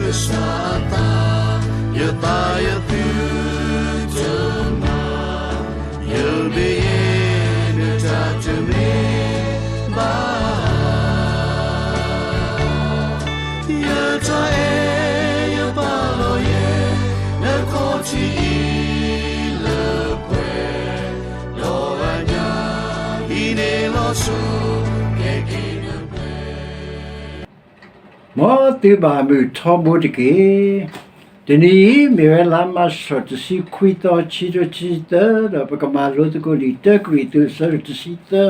ကစၢ်အသး, ယသးယသုတမၤ, ယမ့ၢ်ယဲ နတၢ်တမ့ၢ်ဘၣ်. ယတၢ်အဲၣ်ယပာ်လီၤယဲ နခီၣ်ထံးအံၤလၢပှဲၤ, ဒီးအညၣ်အံၤန့ၣ်လီၤဆီ ကဲက့ၤနပှဲၤ မ်သုဘၣ်မုာ်ထီဘိတက့ၢ်. တနံၤအံၤ မ့ၢ်ဝဲလါမၢ်ၡး တဆံခွံသီ ခံကထိခံဆံသၢ, ဒီးပကမၤလိသကိးလံာ်တၢကရံၣ်သူး အဆၢဒိၣ်တဆံသၢ,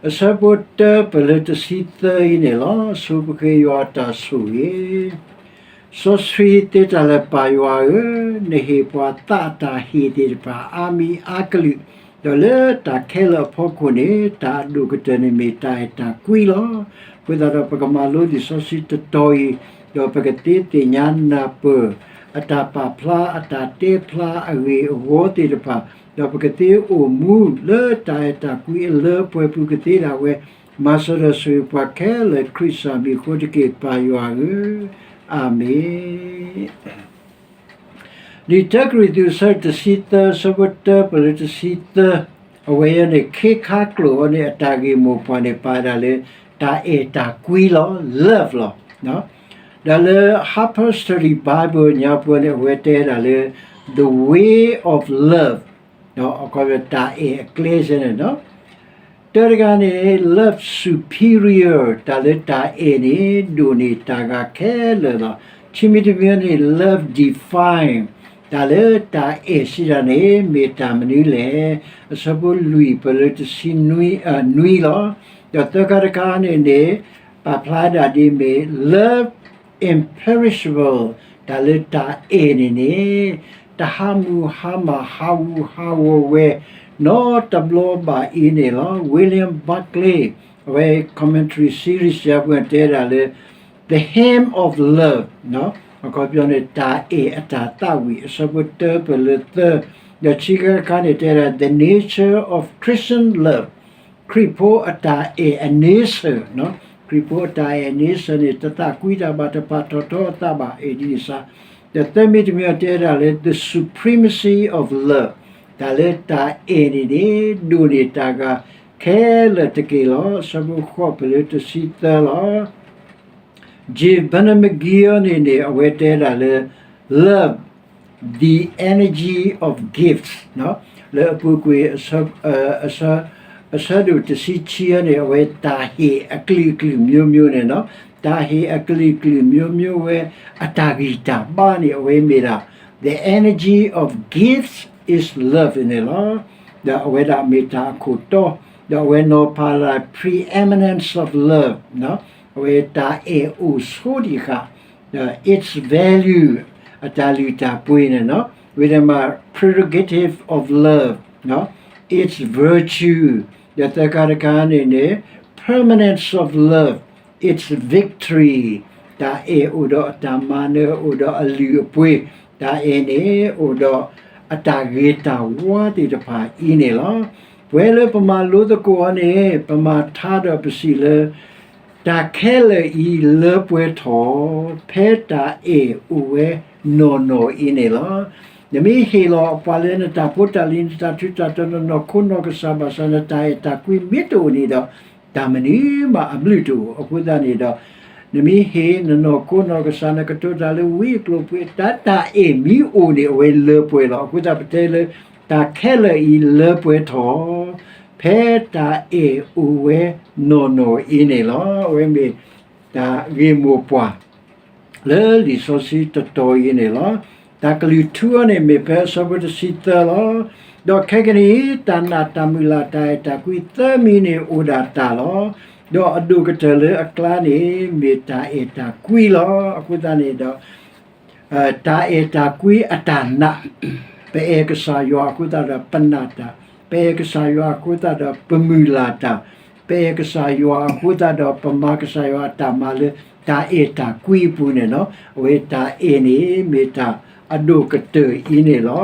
အဆၢဖိတၢပၢၢ်လၢတဆံသၢအံၤန့ၣ်လီၤ. ဆိပဃ့ယွၤအတၢ်ဆိၣ်ဂ့ၤ စီဆှံသ့တၢ်လၢ ပၢ်ယွၤဧၢ, နဟ့ၣ်ပှၤသးအတၢ်ဟ့ၣ်သ့ၣ်တဖၣ် အါမံၤအါကလုာ်, ဒီးလၢတၢ်ခဲလၢာ်အဖီခိၣ်န့ၣ် တၢ်အဒိၣ်ကတၢၢ်န့ၣ်မ့ၢ်တၢ်အဲၣ်တၢ်ကွံလီၤ. အဃိသတးဒီး ပကမၤလိလံာ်စီဆှံတတီၤအံၤ, ဒီးပကသ့သ့ၣ်ညါနၢ်ပၢၢ် အတၢ်ပာ်ဖျါ အတၢ်တဲဖျါအဂ့ၢ်အဂီၢ်သ့ၣ်တဖၣ်, ဒီးပကသ့အိၣ်မူလၢတၢ်အဲၣ်တၢ်ကွံအလၢပှဲၤပူၤကသ့ဒၣ်ဝဲ, မၤစၢၤဒီးဆိၣ်ဂ့ၤပှၤခဲလၢာ် ခရံာ်စၢ်မံၤအဃိတက့ၢ် ပၢ်ယွၤဧၢ, အၤမ့ၣ်. လံာ်တၢကရံၣ်သူး အဆၢဒိၣ်တဆံသၢ အဆၢဖိတၢပၢၢ်လၢတဆံသၢ, အဝဲအံၤန့ၣ် ခ့ခါကျိာ်အီၤန့ၣ် အတၢ်ဂ့ၢ်မိၢ်ပှၢ်န့ၣ် ပာ်ဝဲဒၣ်လၢ တၢ်အဲၣ်တၢ်ကွံလီၤ, love လီၤ. ဒီးလၢ Harper's Study Bible ညါပူၤန့ၣ် အဝဲတဲဝဲဒၣ်လၢ the way of love, အခီပညီ တၢ်အဲၣ်အကျဲစ့ၢ်န့ၣ်လီၤ. တၢတဂၤန့ၣ် love superior, တၢ်လၢတၢ်အဲၣ်န့ၣ် ဒိၣ်န့ၢ်တၢ်ဂၤခဲလၢာ်လီၤ. ခံမံၤတမံၤန့ၣ် love divine, တၢ်လၢတၢ်အဲၣ်စံးတၢ်န့ၣ် မ့ၢ်တၢ်မနုၤလဲၣ်. အဆၢဖိလွံၢ်ပၢၢ်လၢတဆံနွံ, နွံလီၤ. ဒီးသၢခါတခါန့ၣ်န့ၣ် ပာ်ဖျါဒၣ်ဒ်အမ့ၢ် love imperishable, တၢ်လၢတၢ်အဲၣ်န့ၣ်န့ၣ် တဟးမုၢ်ဟါမၢ် ဟးဂူာ်ဟးဂီၤဝဲ နီတဘျီဘၣ်အံၤန့ၣ်လီၤ. William Barclay, အဝဲ commentary series ယါပူၤတဲဒၣ်လၢ the hymn of love, အခီပညီန့ၣ် တၢ်အဲၣ်အတၢ်သးဝံၣ် အဆၢဖိတၢပၢၢ်လၢသၢ, ဒီးခံခါတခါန့ၣ် တဲဒၣ် the nature of Christian love, ခရံာ်ဖိအတၢ်အဲၣ်အ nature, ခရံာ်ဖိအတၢ်အဲၣ်အ nature န့ၣ် တသးကွံတၢ်ဘၣ် တပာ်ထီၣ်ထီအသးဘၣ် အဲၣ်ဒ်န့ၣ်စ့ၢ်. ဒီးသၢမံၤတမံၤအံၤတဲဒၣ်လၢ the supremacy of love, တၢ်လၢတၢ်အဲၣ်န့ၣ်န့ၣ် ဒိၣ်န့ၢ်တၢ်ဂၤခဲလၢာ်တက့ၢ်လီၤ. အဆၢဖိဃိးပၢၢ်လၢတဆံသၢလီၤ. J Vernon McGee န့ၣ်န့ၣ် အဝဲတဲဒၣ်လၢ love, the energy of gifts, လၢအပူၤကွံာ် အဆၢဒိၣ်တဆံခံန့ၣ် အဝဲတၢ်ဟ့ၣ်အကလုာ်ကလုာ်မျိုးမျိုးန့ၣ်လီၤ. တၢ်ဟ့ၣ်အကလုာ်ကလုာ်မျိုးမျိုးဝဲ အတၢ်ဂံၢ်တၢ်ဘါန့ၣ် အဝဲမ့ၢ်ဒၣ် the energy of gifts is love န့ၣ်လီၤ. ဒီးအဝဲဒၣ်မ့ၢ်တၢ်အခိၣ်တီ, ဒီးအဝဲနီၤဖးလၢ preeminence of love, အဝဲတၢ်အဲၣ်အိၣ်ဆိဒံးဃာ် ဒီး its value, အတၢ်လုၢ်တၢ်ပှ့ၤန့ၣ်လီၤ. ဝံၤဒီးမ့ၢ် prerogative of love, its virtue, ဒီးသၢခါတခါန့ၣ်န့ၣ် permanence of love, its victory, တၢ်အဲၣ်အိၣ်ဒီးအတၢ်မၤနၢၤ အိၣ်ဒီးအလုၢ်အပှ့ၤ, တၢ်အဲၣ်န့ၣ် အိၣ်ဒီးအတၢ်ဂ့ၤတၢ်ဝါသ့ၣ်တဖၣ်အံၤန့ၣ်လီၤ. ပဝဲလၢပမၤလိသကိးအီၤန့ၣ် ပမၤထါဒီးပစံးလၢ တၢ်ခဲလၢာ်အံၤလၢပှဲၤထီၣ် ဖဲတၢ်အဲၣ်အိၣ်ဝဲနီၢ်နီၢ်အံၤန့ၣ်လီၤ. နမ့ၢ်ဟ့ၣ်လီၤပှၤလၢနတၢ်ဖိတၢ်လံၤ နတၢ်ထူးတၢ်တီၤ နနီၢ်ခိနီၢ်ကစၢ်ဘၣ်ဆၣ် နတၢ်အဲၣ်တၢ်ကွံမ့ၢ်တအိၣ်န့ၣ်ဒီး တၢ်မနုၤမးအဘျုးတအိၣ်. အဃိသတးန့ၣ်ဒီး နမ့ၢ်ဟ့ၣ်နနီၢ်ခိနီၢ်ကစၢ် နကတိၤတၢ်လၢဝံအကျိၤပှ့ၤ တၢ်တၢ်အဲၣ်မ့ၢ်အိၣ်န့ၣ် အဝဲလၢပှဲၤလီၤ. အဃိသတးပတဲလၢ တၢ်ခဲလၢာ်အံၤလၢပှဲၤထီၣ် ဖဲတၢ်အဲၣ်အိၣ်ဝဲနီၢ်နီၢ်အံၤန့ၣ်လီၤ. အဝဲမ့ၢ်တၢ်ဂ့ၢ်မိၢ်ပှၢ် လၢလံာ်စီဆှံတတီၤအံၤန့ၣ်လီၤ. တၢ်ကလုၢ်ထူအီၤန့ၣ် မ့ၢ်ဖဲအဆၢဖိတဆံသၢလီၤ. ဒီးခဲကနံၣ်အံၤ တၢ်နာ်တၢ်မုၢ်လၢ် တၢ်အဲၣ်တၢ်ကွံသၢမံၤန့ၣ် အိၣ်ဒၣ်တၢ်လီၤ. ဒီးအဒိၣ်ကတၢၢ်လၢအကျါန့ၣ် မ့ၢ်တၢ်အဲၣ်တၢ်ကွံလီၤ. အဃိသတးန့ၣ်ဒီး တၢ်အဲၣ်တၢ်ကွံအတၢ်နာ်, ပအဲၣ်ကစၢ်ယွၤအဃိသတးဒီးပနာ်တၢ်, ပအဲၣ်ကစၢ်ယွၤအဃိသတးဒီးပမုၢ်လၢ်တၢ်, ပအဲၣ်ကစၢ်ယွၤအဃိသတးဒီးပမၤကစၢ်ယွၤအတၢ်မၤလၢတၢ်အဲၣ်တၢ်ကွံအပူၤန့ၣ်လီၤ. အဝဲတၢ်အဲၣ်န့ၣ်မ့ၢ်တၢ်အဒိၣ်ကတၢၢ်အံၤန့ၣ်လီၤ.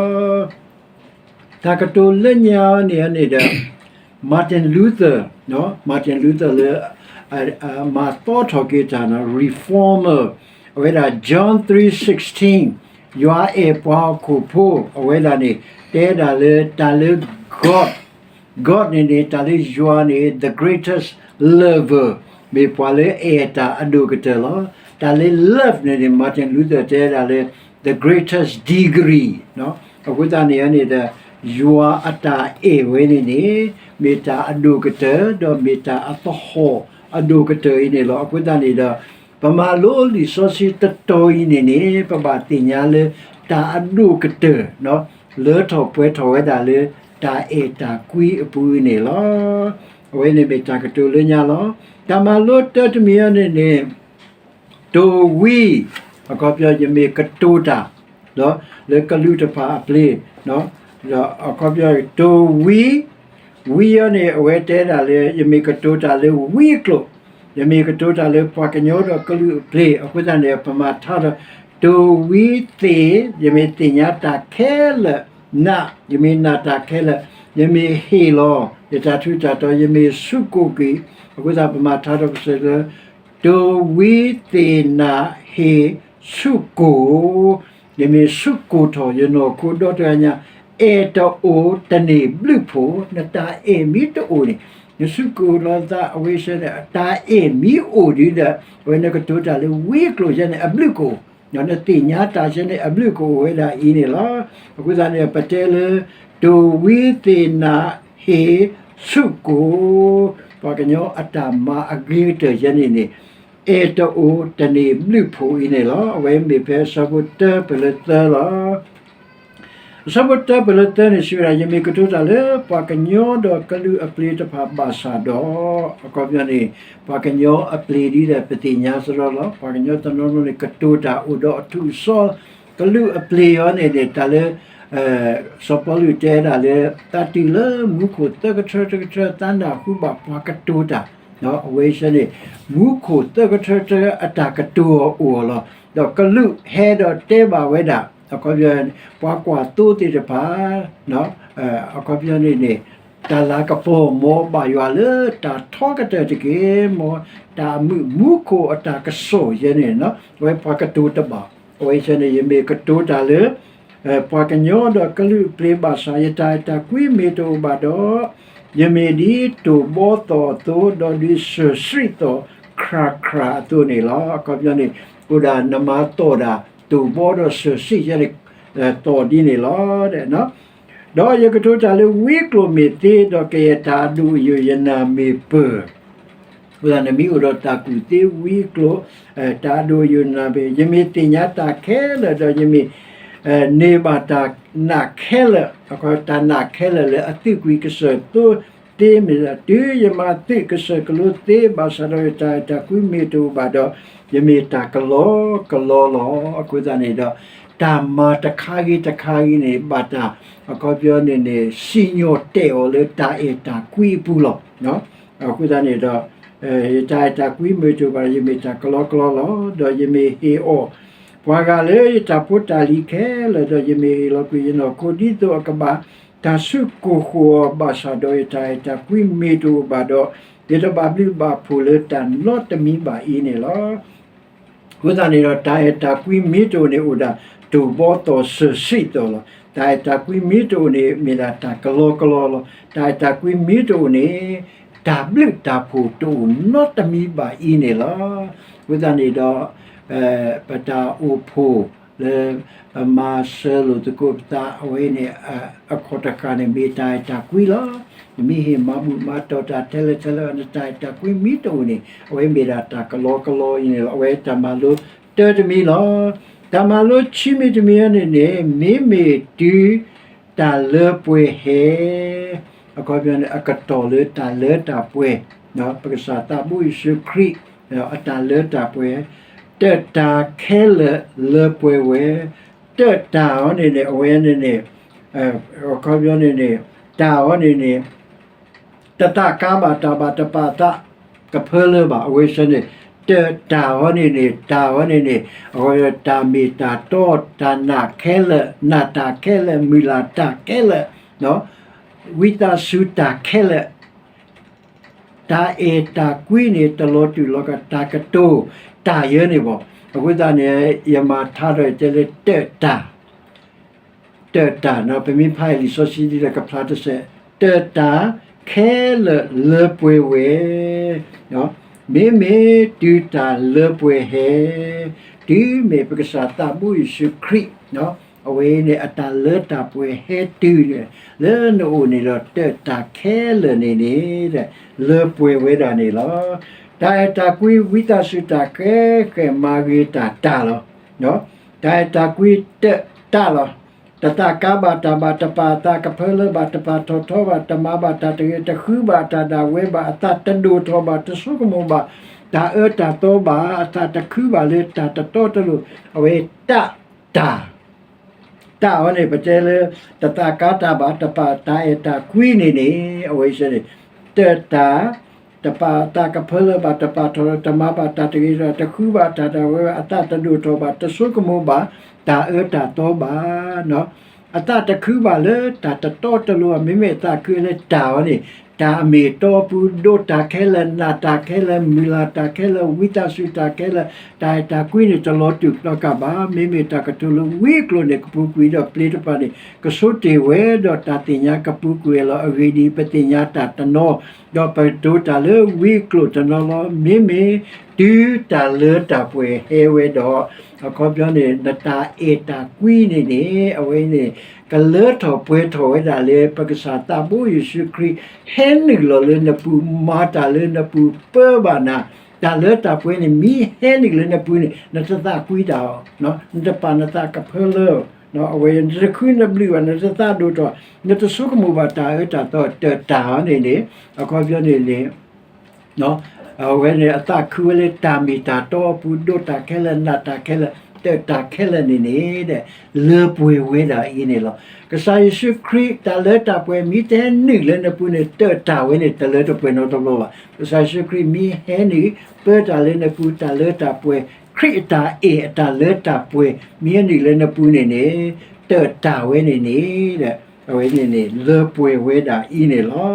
တၢ်ကတိၤလၢညါန့ၣ်န့ၣ်ဒီး Martin Luther, Martin Luther လၢ မၤသီထီၣ်က့ၤတၢ်န့ၣ် reformer, အဝဲဒၣ် John three sixteen, ယွၤအဲၣ်ပှၤဟီၣ်ခိၣ်ဖိ, အဝဲဒၣ်န့ၣ် တဲဒၣ်လၢတၢ်လၢ God, God န့ၣ်န့ၣ် တၢ်လၢယွၤန့ၣ် the greatest lover, မ့ၢ်ပှၤလၢအဲၣ်တၢ်အဒိၣ်ကတၢၢ်လီၤ. တၢ်လၢ love န့ၣ်န့ၣ် Martin Luther တဲဒၣ်လၢ the greatest degree, အဃိသတးန့ၣ်န့ၣ်ဒီး ယွၤအတၢ်အဲၣ်ဝဲန့ၣ်န့ၣ် မ့ၢ်တၢ်အဒိၣ်ကတၢၢ် ဒီးမ့ၢ်တၢ်အသဟီၣ်အဒိၣ်ကတၢၢ်အံၤန့ၣ်လီၤ. အဃိသတးန့ၣ်ဒီး ပမၤလိလံာ်စီဆှံတတီၤအံၤန့ၣ်န့ၣ် ပဘၣ်သ့ၣ်ညါလၢတၢ်အဒိၣ်ကတၢၢ် လၢထီၣ်ပှဲၤထီၣ်ဝဲဒၣ်လၢတၢ်အဲၣ်တၢ်ကွံအပူၤန့ၣ်လီၤ. အဝဲန့ၣ်မ့ၢ်တၢ်ကတိၤလၢညါလီၤ. တၢ်မၤလိတၢတမံၤအံၤန့ၣ်န့ၣ် တိၤဝံ, အခီပညီ ယမ့ၢ်ကတိၤတၢ် လၢကလူးတဖၣ်အပျ့ၤ, ဒီးအခီပညီ တိၤဝံ, ဝံအံၤန့ၣ် အဝဲတဲဒၣ်လၢ ယမ့ၢ်ကတိၤတၢ်လၢဝံအကျိာ်, ယမ့ၢ်ကတိၤတၢ်လၢပှၤကညီဒီးကလူးအပျ့ၤ, အဃိသတးန့ၣ် ပမၤထါဒီး တိၤဝံသ့ၣ်, ယမ့ၢ်သ့ၣ်ညါတၢ်ခဲလၢာ်, နာ်, ယမ့ၢ်နာ်တၢ်ခဲလၢာ်, ယမ့ၢ်ဟ့ၣ်လီၤ ယတၢ်ထူးတၢ်တီၤ, ယမ့ၢ်ဆူးကိၣ်က့ၤ, အဃိသတး ပမၤထါဒီးပစံးလၢ တိၤဝံသ့ၣ်နာ်ဟ့ၣ်ဆူးကိၣ်, ယမ့ၢ်ဆူးကိၣ်ထီၣ် ယနီၢ်ခိဒီတဂၤညါ, အဲၣ်တအိၣ်တန့ၢ်ဘျုးဖှိၣ်, နတၢ်အဲၣ်မ့ၢ်တအိၣ်န့ၣ်, နဆူးကိၣ်လီၤသး အဝဲဆၢန့ၣ် တၢ်အဲၣ်မ့ၢ်အိၣ်ဒံးဒီး အဝဲနကတိၤတၢ်လၢဝံအကျိာ်ဆၢန့ၣ် အဘျုးကအိၣ်, နသ့ၣ်ညါတၢ်ဆၢန့ၣ် အဘျုးကအိၣ်ဝဲဒၣ်အံၤန့ၣ်လီၤ. အဃိသတးန့ၣ် ပတဲလၢ တိၤဝံသ့ၣ်နာ်ဟ့ၣ်ဆူးကိၣ်, ပှၤကညီအတၢ်မၤအဂ့ၤကတၢၢ်ယဲန့ၣ်န့ၣ် အဲၣ်တအိၣ်တန့ၢ်ဘျုးဖှိၣ်အံၤန့ၣ်လီၤ. အဝဲမ့ၢ်ဖဲအဆၢဖိတၢပၢၢ်လၢသၢလီၤ. အဆၢဖိတၢပၢၢ်လၢသၢန့ၣ် စံးဝဲဒၣ် ယမ့ၢ်ကတိၤတၢ်လၢပှၤကညီဒီးကလူးအပျ့ၤတဖၣ်ဘၣ်ဆၣ်ဒီး, အခီပညီန့ၣ် ပှၤကညီအပျ့ၤဒ်ဒီး ပသ့ၣ်ညါစရီလီၤ. ပှၤကညီတနီၤနီၤန့ၣ် ကတိၤတၢ်အိၣ်ဒီးအထူးအစီ, ကလူးအပျ့ၤအံၤန့ၣ်န့ၣ် တၢ်လၢ စီၤပီလူးတဲဒၣ်လၢ သးတုၤလၢမူခိၣ်သၢကထၢတကထၢ သးနၢ်ဟူဘၣ်ပှၤကတိၤတၢ်, အဝဲဆၢန့ၣ် မူခိၣ်သၢကထၢတကထၢအတၢ်ကတိၤအီၤအိၣ်အီၤလီၤ. ဒီးကလူးဟဲဒီးတဲဘၣ်ဝဲဒၣ် အခီပညီ ပှၤကွၢ်သိသ့ၣ်တဖၣ် အခီပညီန့ၣ်န့ၣ် တၢ်လၤကပီၤ မ်ဘၣ်ယွၤလၢတၢ်ထီကတၢၢ်တက့ၢ်, မ်တၢ်အမုာ်မူခိၣ်အတၢ်ကစီၣ်ယဲန့ၣ် အဝဲပှၤကတိၤတဘၣ်. အဝဲဆၢန့ၣ် ယမ့ၢ်ကတိၤတၢ်လၢ ပှၤကညီဒီးကလူးအပျ့ၤဘၣ်ဆၣ် ယတၢ်အဲၣ်တၢ်ကွံမ့ၢ်တအိၣ်ဘၣ်ဒီး ယမ့ၢ်ဒ်တိၢ်ဘီသီၣ်အသိး ဒီးဒ်စၢၢ်ဆံးသီၣ်ခရၣ်ခရၣ်အသိးန့ၣ်လီၤ. အခီပညီန့ၣ် အိၣ်ဒၣ်နမၤသီၣ်ဒၣ် တိၢ်ဘီဒီးစၢၢ်ဆံးယဲန့ၣ် သီၣ်ဒ်န့ၣ်လီၤ. ဒီးယကတိၤတၢ်လၢဝံကျိာ်မ့ၢ်သ့ ဒီးကယဲၢ်တၢ်အဒိၣ်အယိာ်ယနၢ်မ့ၢ်ပၢၢ် အဃိသတး နမ့ၢ်အိၣ်ဒီးတၢ်ကူၣ်သ့ဝံကျိာ် တၢ်အဒိၣ်အယိာ်နၢ်မ့ၢ် ယမ့ၢ်သ့ၣ်ညါတၢ်ခဲလၢာ် ဒီးယမ့ၢ် န့ၢ်ဘၣ်တၢ်နာ်ခဲလၢာ် တၢ်နာ်ခဲလၢာ်လၢအသုးကွံာ်ကစၢၢ်သိသ့မ့ၢ်ဒီး တုၤယမၤသုးကစၢၢ်ကလိသ့ဘၣ်ဆၣ်ဒီး ယတၢ်အဲၣ်တၢ်ကွံမ့ၢ်တအိၣ်ဘၣ်ဒီး ယမ့ၢ်တၢ်ကလီကလီလီၤ. အဃိသတးန့ၣ်ဒီး တၢ်မၤတခါဂ့ၤတခါဂ့ၤန့ၣ် ဘၣ်တၢ် အခီပညီန့ၣ်န့ၣ် စံၣ်ညီၣ်တဲာ်အီၤလၢတၢ်အဲၣ်တၢ်ကွံအပူၤလီၤ. အဃိသတးန့ၣ်ဒီး ယတၢ်အဲၣ်တၢ်ကွံမ့ၢ်တအိၣ်ဘၣ်ဒီး ယမ့ၢ်တၢ်ကလီကလီလီၤ. ဒီးယမ့ၢ်ဟ့ၣ်အီၤ ပှၤဂၤလၢယတၢ်ဖိတၢ်လံၤခဲလၢာ် ဒီးယမ့ၢ်ဟ့ၣ်လီၤကွံာ်ယနီၢ်ခိ ဒ်သိးအကဘၣ်တၢ်ဆူးကိၢ်ဃိၣ်အီၤဘၣ်ဆၣ်ဒီး ယတၢ်အဲၣ်တၢ်ကွံမ့ၢ်တအိၣ်ဘၣ်ဒီး ယတဘၣ်ဘျုးဘၣ်ဖှိၣ်လၢတၢ်နီတမံၤဘၣ်အံၤန့ၣ်လီၤ. အဃိသတးန့ၣ်ဒီး တၢ်အဲၣ်တၢ်ကွံမ့ၢ်တအိၣ်န့ၣ် အိၣ်ဒၣ်တိၢ်ဘီသီၣ်စၢၢ်ဆံးသီၣ်လီၤ. တၢ်အဲၣ်တၢ်ကွံမ့ၢ်တအိၣ်န့ၣ် မ့ၢ်ဒၣ်တၢ်ကလီကလီလီၤ. တၢ်အဲၣ်တၢ်ကွံမ့ၢ်တအိၣ်န့ၣ် တၢ်ဘျုးတၢ်ဖှိၣ်တအိၣ်နီတမံၤဘၣ်အံၤန့ၣ်လီၤ. အဃိသတးန့ၣ်ဒီး ပတၢ်အိၣ်ဖှိၣ်လၢ ပမၤစၢၤလိာ်သကိးပသး အဝဲန့ၣ် အခီၣ်တဃၣ်န့ၣ် မ့ၢ်တၢ်အဲၣ်တၢ်ကွံလီၤ. နမ့ၢ်ဟ့ၣ်မၤဘူၣ်မၤတီၢ်တၢ်ထဲလဲၣ်ထဲလဲၣ် နတၢ်အဲၣ်တၢ်ကွံမ့ၢ်တအိၣ်န့ၣ် အဝဲမ့ၢ်ဒၣ်တၢ်ကလီကလီအံၤန့ၣ်လီၤ. အဝဲတၢ်မၤလိတၢတမံၤလီၤ. တၢ်မၤလိခံမံၤတမံၤအံၤန့ၣ်န့ၣ် မ့မ့ၢ်တုၤ တၢ်လၢပှဲၤဟဲ အခီပညီန့ၣ် အကတီၢ်လၢတၢ်လၢတၢ်ပှဲၤ ပကစၢ်သးဘိယ့ၣ်ၡူးခရံာ် အတၢ်လၢတၢ်ပှဲၤ တၢ်ခဲလၢာ်လၢပှဲၤဝဲ တၢ်အံၤန့ၣ်န့ၣ် အဝဲန့ၣ်န့ၣ် အခီပညီန့ၣ်န့ၣ် တၢ်အံၤန့ၣ်န့ၣ် တသးကါဘၣ်တၢ်ဘၣ်တပာ်သးကဖၢလၢဘၣ် အဝဲဆၢန့ၣ် တၢ်အံၤန့ၣ်န့ၣ် တၢ်အံၤန့ၣ်န့ၣ် အဝဲတၢ်မ့ၢ်တၢ်တီ တၢ်နာ်ခဲလၢာ် နာ်တၢ်ခဲလၢာ် မုၢ်လၢ်တၢ်ခဲလၢာ် ဝံသးစူၤတၢ်ခဲလၢာ် တၢ်အဲၣ်တၢ်ကွံန့ၣ် တလီၤတူာ်လီၤကး တၢ်ကတိၤ တၢ်ယဲန့ၣ်ဘၣ် အဃိသတးန့ၣ် ယမၤထါဒီးယတဲလၢတၢၢ်တၢ်, တၢၢ်တၢ်, ပမ့ၢ်ဖးအံၤလံာ်စီဆှံဒ်ဒီးကဖျါတစဲး, တၢၢ်တၢ်ခဲလၢာ်လၢပှဲၤဝဲ, မ့မ့ၢ်တုၤတၢ်လၢပှဲၤဟဲ, တုၤမ့ၢ်ပကစၢ်သးဘိယ့ၣ်ၡူးခရံာ် အဝဲအံၤန့ၣ် အတၢ်လၢတၢ်ပှဲၤဟဲတုၤန့ၣ် လၢနအိၣ်န့ၣ်ဒီး တၢၢ်တၢ်ခဲလၢာ်န့ၣ်န့ၣ် လၢပှဲၤဝဲဒၣ်န့ၣ်လီၤ. တၢ်အဲၣ်တၢ်ကွံ ဝံသးစူၤ တၢ်ဃဲဃဲမၤဂ့ၤတၢ်တၢ်လီၤ. တၢ်အဲၣ်တၢ်ကွံတၢၢ်တၢ်လီၤ. တသးကါဘၣ်တၢ်ဘၣ်, တပာ်အသးကဖၢလၢဘၣ်, တပာ်ထီၣ်ထီဘၣ်, တမၤဘၣ်တၢ်တဂ့ၤ, တဃုဘၣ်တၢ်ဒၣ်ဝဲဘၣ်, အသးတဒိၣ်ထီၣ်ဘၣ်, တဆိကမိၣ်ဘၣ်တၢ်အၢတၢ်သီဘၣ်, အသးတခုဘၣ်လၢတၢ်တတီတလိၤ, အဝဲတၢ်တၢ် တၢ်အီၤန့ၣ် ပတဲလၢ တသးကါတၢ်ဘၣ်, တပာ်တၢ်အဲၣ်တၢ်ကွံန့ၣ်န့ၣ် အဝဲစ့ၢ်န့ၣ် တၢၢ်တၢ်, တပာ်အသးကဖၢလၢဘၣ်, တပာ်ထီၣ်, တမၤဘၣ်တၢ်တဂ့ၤ, တဃုဘၣ်တၢ်ဒၣ်ဝဲဘၣ်, အသးတဒိၣ်ထီၣ်ဘၣ်, တဆိကမိၣ်ဘၣ်တၢ်အၢတၢ်သီဘၣ်, အသးတခုဘၣ်လၢတၢ်တတီတလိၤ, မ့မ့ၢ်အသးခုလၢတၢ်အီၤန့ၣ် တၢ်အမ့ၢ်အတီအပူၤ ဒိးတၢ်ခဲလၢာ်, နာ်တၢ်ခဲလၢာ်, မုၢ်လၢ်တၢ်ခဲလၢာ်, ဝံသးစူၤတၢ်ခဲလၢာ်, တၢ်အဲၣ်တၢ်ကွံန့ၣ် တလီၤတူာ်လီၤကာ်ဘၣ်. မ့မ့ၢ်တၢ်ကတိၤလၢဝံအကျိာ်န့ၣ် ကပူၤကွံာ်ဒီးပျ့ၤတဖၣ်န့ၣ် ကဆိတ့ၢ်ဝဲဒီးတၢ်သ့ၣ်ညါကပူၤကွံာ်လီၤ. အဂ့ၢ်ဒ်အံၤ, ပသ့ၣ်ညါတၢ်တနီၤ, ဒီးပဒိးတၢ်လၢဝံအကျိာ်တနီၤလီၤ. မ့မ့ၢ်တုၤတၢ်လၢတၢ်ပှဲၤဟဲဝဲဒီး, အခီပညီန့ၣ် နတၢ်အဲၣ်တၢ်ကွံန့ၣ်န့ၣ် အဝဲန့ၣ် ကလၢထီၣ်ပှဲၤထီၣ်ဝဲဒၣ်လၢ ပကစၢ်သးဘိယ့ၣ်ၡူးခရံာ် ဟဲနုာ်လီၤလၢနပူၤ, မၤတၢ်လၢနပူၤ, ပၢဘၣ်နၤ, တၢ်လၢတၢ်ပှဲၤန့ၣ် မ့ၢ်ဟဲနုာ်လၢနပူၤန့ၣ် နတသးကွံတၢ်အီၤ, နတပာ်နသးကဖၢလၢ, အဝဲ နတခုနဘျုးဘၣ်, နတသးဒိၣ်ထီၣ်, နတဆိကမိၣ်ဘၣ်တၢ်အၢတၢ်သီ, တၢၢ်တၢ်အီၤန့ၣ်န့ၣ် အခီပညီန့ၣ်န့ၣ် အဝဲန့ၣ် အသးခုဝဲလၢတၢ်မ့ၢ်တၢ်တီအပူၤ, ဒိးတၢ်ခဲလၢာ်, နာ်တၢ်ခဲလၢာ်, တၢၢ်တၢ်ခဲလၢာ်န့ၣ်န့ၣ် လၢပှဲၤဝဲဒၣ်အံၤန့ၣ်လီၤ. ကစၢ်ယ့ၣ်ၡူးခရံာ် တၢ်လၢတၢ်ပှဲၤ မ့ၢ်တဟဲနုာ်လၢနပူၤန့ၣ် တၢၢ်တၢ်ဝဲန့ၣ် တလၢတပှဲၤနီတဘျီဘၣ်. ကစၢ်ယ့ၣ်ၡူးခရံာ် မ့ၢ်ဟဲနုာ် ပၢတၢ်လၢနပူၤ တၢ်လၢတၢ်ပှဲၤ, ခရံာ်အတၢ်အဲၣ်အတၢ်လၢတၢ်ပှဲၤ မ့ၢ်ဟဲနုာ်လၢနပူၤန့ၣ်န့ၣ် တၢၢ်တၢ်ဝဲန့ၣ်န့ၣ် အဝဲန့ၣ်န့ၣ် လၢပှဲၤဝဲဒၣ်အံၤန့ၣ်လီၤ.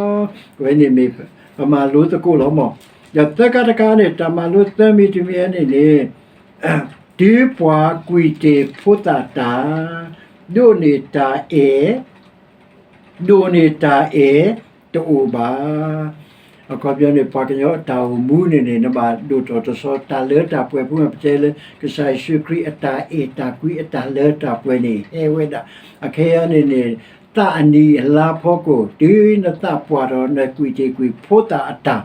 အဝဲန့ၣ်မ့ၢ်ပမၤလိသကိးလီၤမး. ဒီးသၢခါတခါန့ၣ် တၢ်မၤလိသၢမံၤတမံၤန့ၣ်န့ၣ် တုၤပှၤကွံာ်တ့ၢ်ဖိသၣ်တၢ်, ဒိးန့ၢ်တၢ်အဲၣ်, ဒိးန့ၢ်တၢ်အဲၣ်တအိၣ်ဘၣ်. အခီပညီန့ၣ် ပှၤကညီအတၢ်အိၣ်မူန့ၣ်န့ၣ် နဘၣ်ဒိၣ်ထီၣ်တဆီ တၢ်လၢတၢ်ပှဲၤဖိ ပတဲလၢ ကစၢ်ယ့ၣ်ၡူးခရံာ်အတၢ်အဲၣ်တၢ်ကွံအတၢ်လၢတၢ်ပှဲၤန့ၣ် ဟဲဝဲဒၣ်. အခဲအံၤန့ၣ်န့ၣ် သးအနံၣ်အလါဖီခိၣ် တုၤနသးပှၢ်ထီၣ် နကွံာ်တ့ၢ်ကွံာ်ဖိသၣ်အတၢ်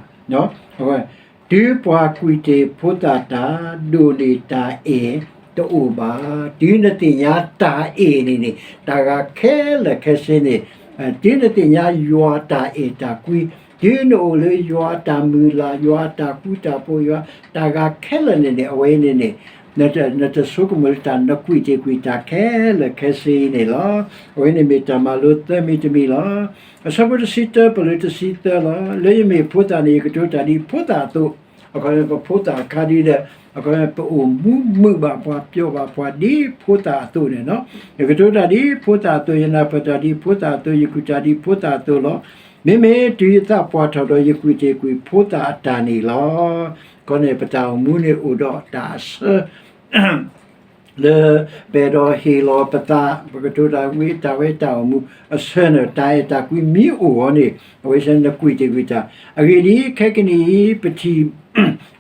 တုၤပှၤကွံာ်တ့ၢ်ဖိသၣ်တၢ် ဒိးန့ၢ်တၢ်အဲၣ်တအိၣ်ဘၣ်. တုၤနသ့ၣ်ညါတၢ်အဲၣ်န့ၣ်န့ၣ် တၢ်ဂၤခဲလၢာ်ခဲဆ့န့ၣ် တုၤနသ့ၣ်ညါယွၤအတၢ်အဲၣ်တၢ်ကွံ, တုၤနအိၣ်လၢယွၤအတၢ်မုၢ်လၢ်, ယွၤအတၢ်ဃူတၢ်ဖိး, ယွၤတၢ်ဂၤခဲလၢာ်န့ၣ်န့ၣ် အဝဲန့ၣ်န့ၣ် နတဆိကမိၣ်လၢတၢ် နကွံာ်တ့ၢ်ကွံာ်တၢ်ခဲလၢာ်ခဲဆ့အံၤန့ၣ်လီၤ. အဝဲန့ၣ်မ့ၢ်တၢ်မၤလိသၢမံၤတမံၤလီၤ. အဆၢဖိတဆံတၢ ပလၢတဆံသၢလီၤ. လၢယမ့ၢ်ဖိသၣ်န့ၣ် ယကတိၤတၢ်ဒ်ဖိသၣ်အသိး, အခီပညီ ပဖိသၣ်အခါဒ်ဒီး အခီပညီ ပအိၣ်မူမုာ်ဘၣ်ပှၤ ပျီၣ်ဘၣ်ပှၤဒ်ဖိသၣ်အသိးန့ၣ်လီၤ. ယကတိၤတၢ်ဒ်ဖိသၣ်အသိး, ယနၢ်ပၢၢ်တၢ်ဒ်ဖိသၣ်အသိး, ယကူၣ်တၢ်ဒ်ဖိသၣ်အသိးလီၤ. မ့မ့ၢ်တုၤယသးပှၢ်ထီၣ်ဒီး ယကွံာ်တ့ၢ်ကွံာ်ဖိသၣ်အတၢ်န့ၣ်လီၤ. ခီန့ၣ် ပတၢ်အိၣ်မူန့ၣ်အိၣ်ဒီးတၢ်အဆၢ လၢပအဲၣ်ဒိးဟ့ၣ်လီၤပသး, ပကတိၤတၢ်ဝံတၢ်ဝဲတၢ်အိၣ်မူအဆၢန့ၣ် တၢ်အဲၣ်တၢ်ကွံမ့ၢ်အိၣ်အီၤန့ၣ် အဝဲဆၢနကွံာ်တ့ၢ်ကွံာ်တၢ်. အဂ့ၢ်ဒ်အံၤ, ခဲကနံၣ်အံၤ ပထံၣ်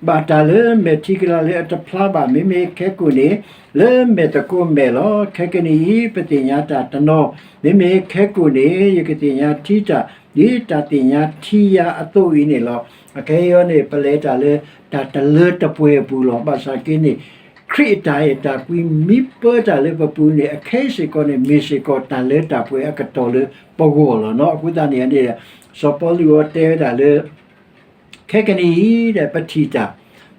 ဘၣ်တၢ်လၢမဲာ်ထံကလၤလၢအတဖျါဘၣ်, မ့မ့ၢ်ခဲကိာ်န့ၣ် လၢမဲာ်သကိးမဲာ်လီၤ. ခဲကနံၣ်အံၤ ပသ့ၣ်ညါတၢ်တနီၤ, မ့မ့ၢ်ခဲကိာ်န့ၣ် ယကသ့ၣ်ညါထံတၢ် ဒ်တၢ်သ့ၣ်ညါထံယၤအသိးအံၤန့ၣ်လီၤ. အခဲအံၤန့ၣ် ပလဲၤတၢ်လၢတၢ်တလၢတပှဲၤအပူၤလီၤ. ဘၣ်ဆၣ်က့န့ၣ် ခရံာ်အတၢ်အဲၣ်တၢ်ကွံမ့ၢ်ပၢတၢ်လၢပပူၤန့ၣ် အခဲအံၤစ့ၢ်ကီးန့ၣ် မ့ၢ်စ့ၢ်ကီးတၢ်လၢတၢ်ပှဲၤအကတီၢ်လၢပဂီၢ်လီၤနီၤ. အဃိသတးန့ၣ်န့ၣ် စီၤပီလူးအီၤတဲဝဲဒၣ်လၢ ခဲကနံၣ်အံၤဒီး ပထံၣ်တၢ်,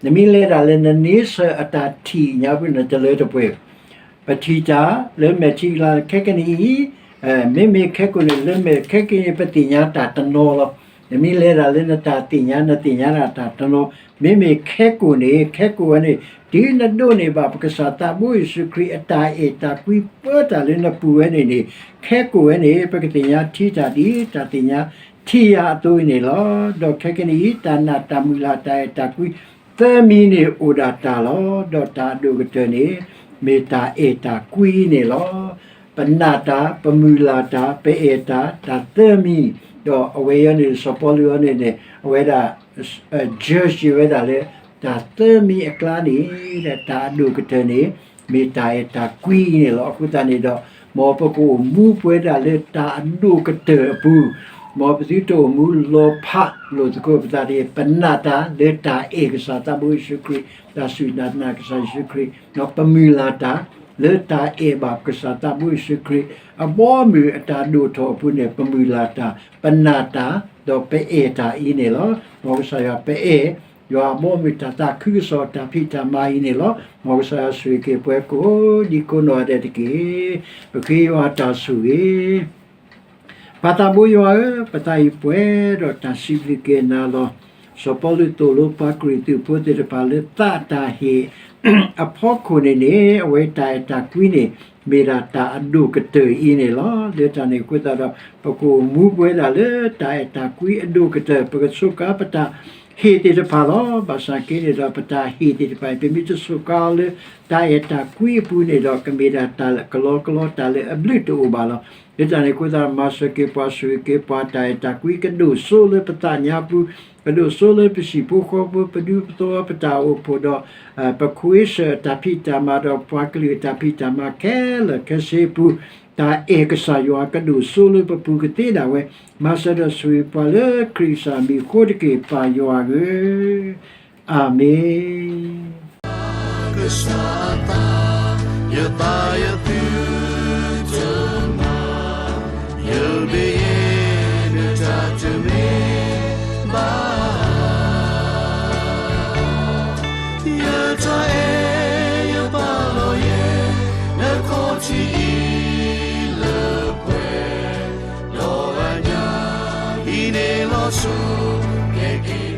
နမ့ၢ်လဲၤဒၣ်လၢနန့ဆၢၣ်အတၢ်ထံၣ်ညါဖဲန့ၣ် တလၢတပှဲၤ ပထံၣ်တၢ်လၢမဲာ်ထံကလၤ ခဲကနံၣ်အံၤ, မ့မ့ၢ်ခဲကိာ်န့ၣ် လၢမဲာ်ခဲကနံၣ်အံၤ ပသ့ၣ်ညါတၢ်တနီၤလီၤ. နမ့ၢ်လဲၤဒၣ်လၢနတၢ်သ့ၣ်ညါ နသ့ၣ်ညါဒၣ်တၢ်တနီၤ, မ့မ့ၢ်ခဲကိာ်န့ၣ် ခဲကိာ်ဝဲန့ၣ် တုၤနဒိးန့ၢ်ဘၣ်ပကစၢ်သးဘိယ့ၣ်ၡူးခရံာ်အတၢ်အဲၣ်တၢ်ကွံပၢတၢ်လၢနပူၤဝဲန့ၣ်န့ၣ်, ခဲကိာ်ဝဲန့ၣ် ပကသ့ၣ်ညါထံတၢ်ဒ်တၢ်သ့ၣ်ညါထံယၤအသိးအံၤန့ၣ်လီၤ. ဒီးခဲကနံၣ်အံၤ တၢ်နာ်တၢ်မုၢ်လၢ်တၢ်အဲၣ်တၢ်ကွံ တၢ်သၢမံၤန့ၣ်အိၣ်ဒၣ်တၢ်လီၤ. ဒီးတၢ်အဒိၣ်ကတၢၢ်န့ၣ် မ့ၢ်တၢ်အဲၣ်တၢ်ကွံန့ၣ်လီၤ. ပနာ်တၢ်, ပမုၢ်လၢ်တၢ်, ပအဲၣ်တၢ်, တၢ်သၢမံၤ, ဒီးအဝဲအံၤန့ၣ် စီၤပီလူးအံၤန့ၣ်န့ၣ် အဝဲဒၣ် judge ဝဲဒၣ်လၢ တၢ်သၢမံၤအကျါန့ၣ် တၢ်အဒိၣ်ကတၢၢ်န့ၣ် မ့ၢ်တၢ်အဲၣ်တၢ်ကွံန့ၣ်လီၤ. အဃိသတးန့ၣ်ဒီး မ်ပကအိၣ်မူပဝဲဒၣ်လၢတၢ်အဒိၣ်ကတၢၢ်အပူၤ, မ်ပသုတအိၣ်မူလီၤဖးလိာ်သကိးပသးတဂ့ၤ. ပနာ်တၢ်လၢတၢ်အဲၣ်ကစၢ်သးဘိယ့ၣ်ၡူးခရံာ်, တၢ်စူၢ်တၢ်နာ်ကစၢ်ယ့ၣ်ၡူးခရံာ်, ဒီးပမုၢ်လၢ်တၢ်လၢတၢ်အဲၣ်ဘၣ်ကစၢ်သးဘိယ့ၣ်ၡူးခရံာ်, အဘီအမုၢ်အတၢ်ဒိၣ်ထီၣ်အပူၤန့ၣ် ပမုၢ်လၢ်တၢ်, ပနာ်တၢ်, ဒီးပအဲၣ်တၢ်အံၤန့ၣ်လီၤ. မ်ကစၢ်ယွၤပအဲၣ် ယွၤအဘီအမုၢ်တၢ်သးခုကစီၣ်တၢ်ဖံးတၢ်မၤအံၤန့ၣ်လီၤ. မ်ကစၢ်ယွၤဆိၣ်ဂ့ၤက့ၤပှၤကိးဒံကိးနီၢ်ဂၤဒဲးတက့ၢ်. ပဃ့ယွၤတၢ်ဆိၣ်ဂ့ၤ ပၢ်သးဘိယွၤဧၢ, ပသးအံၤပှဲၤဒီးတၢ်စံးဘျုးက့ၤနၤလီၤ. စီၤပီလူးသိၣ်လိပှၤကရံၣ်သူးဖိသ့ၣ်တဖၣ်လၢသးတၢ်ဟ့ၣ်အဖီခိၣ်န့ၣ်န့ၣ် အဝဲတၢ်အဲၣ်တၢ်ကွံန့ၣ် မ့ၢ်ဒၣ်တၢ်အဒိၣ်ကတၢၢ်အံၤန့ၣ်လီၤ. လၢတၢ်န့ၣ်အဃိသတးဒီး ပကအိၣ်မူပဝဲဒၣ်လၢတၢ်အဲၣ်တၢ်ကွံအဒိၣ်ကတၢၢ်, ပကစူးကါပတၢ်ဟ့ၣ်သ့ၣ်တဖၣ်လီၤ. ဘၣ်ဆၣ်က့န့ၣ်ဒီး ပတၢ်ဟ့ၣ်သ့ၣ်တဖၣ်အံၤ ပမ့ၢ်တစူးကါအီၤလၢတၢ်အဲၣ်တၢ်ကွံအပူၤန့ၣ်ဒီး ကမ့ၢ်ဒၣ်တၢ်ကလီကလီ တၢ်လၢအဘျုးတအိၣ်ဘၣ်လီၤ. လၢတၢ်န့ၣ်အဃိသတး မၤစၢၤက့ၤပှၤ ဆိၣ်ဂ့ၤက့ၤပှၤ တၢ်အဲၣ်တၢ်ကွံကဒိၣ်စိလၢပသးညါပူၤ, ကဒိၣ်စိလၢပဟံၣ်ဖိဃီဖိ, ပဒူပသဝီ ပတၢ်အိၣ်ဖှိၣ်ဒီး ပခွ့စၢၣ်အတၢ်ဖံးတၢ်မၤဒီး ပှၤကလုာ်အတၢ်ဖံးတၢ်မၤခဲလၢာ်ခဲဆ့အပူၤ, တၢ်အဲၣ်ကစၢ်ယွၤကဒိၣ်စိလၢပပူၤကသ့ဒၣ်ဝဲ, မၤစၢၤဒီးဆိၣ်ဂ့ၤပှၤလၢခရံာ်ကစၢ်မံၤအဃိတက့ၢ် ပၢ်ယွၤဧၢ, အၤမ့ၣ်. ကစၢ်အသး, ယသးယသုတမၤ, ယမ့ၢ်ယဲ နတၢ်တမ့ၢ်ဘၣ်. ယတၢ်အဲၣ်ယပာ်လီၤယဲ နခီၣ်ထံးအံၤလၢပှဲၤ, ဒီးအညၣ်အံၤန့ၣ်လီၤဆီ ကဲက့ၤ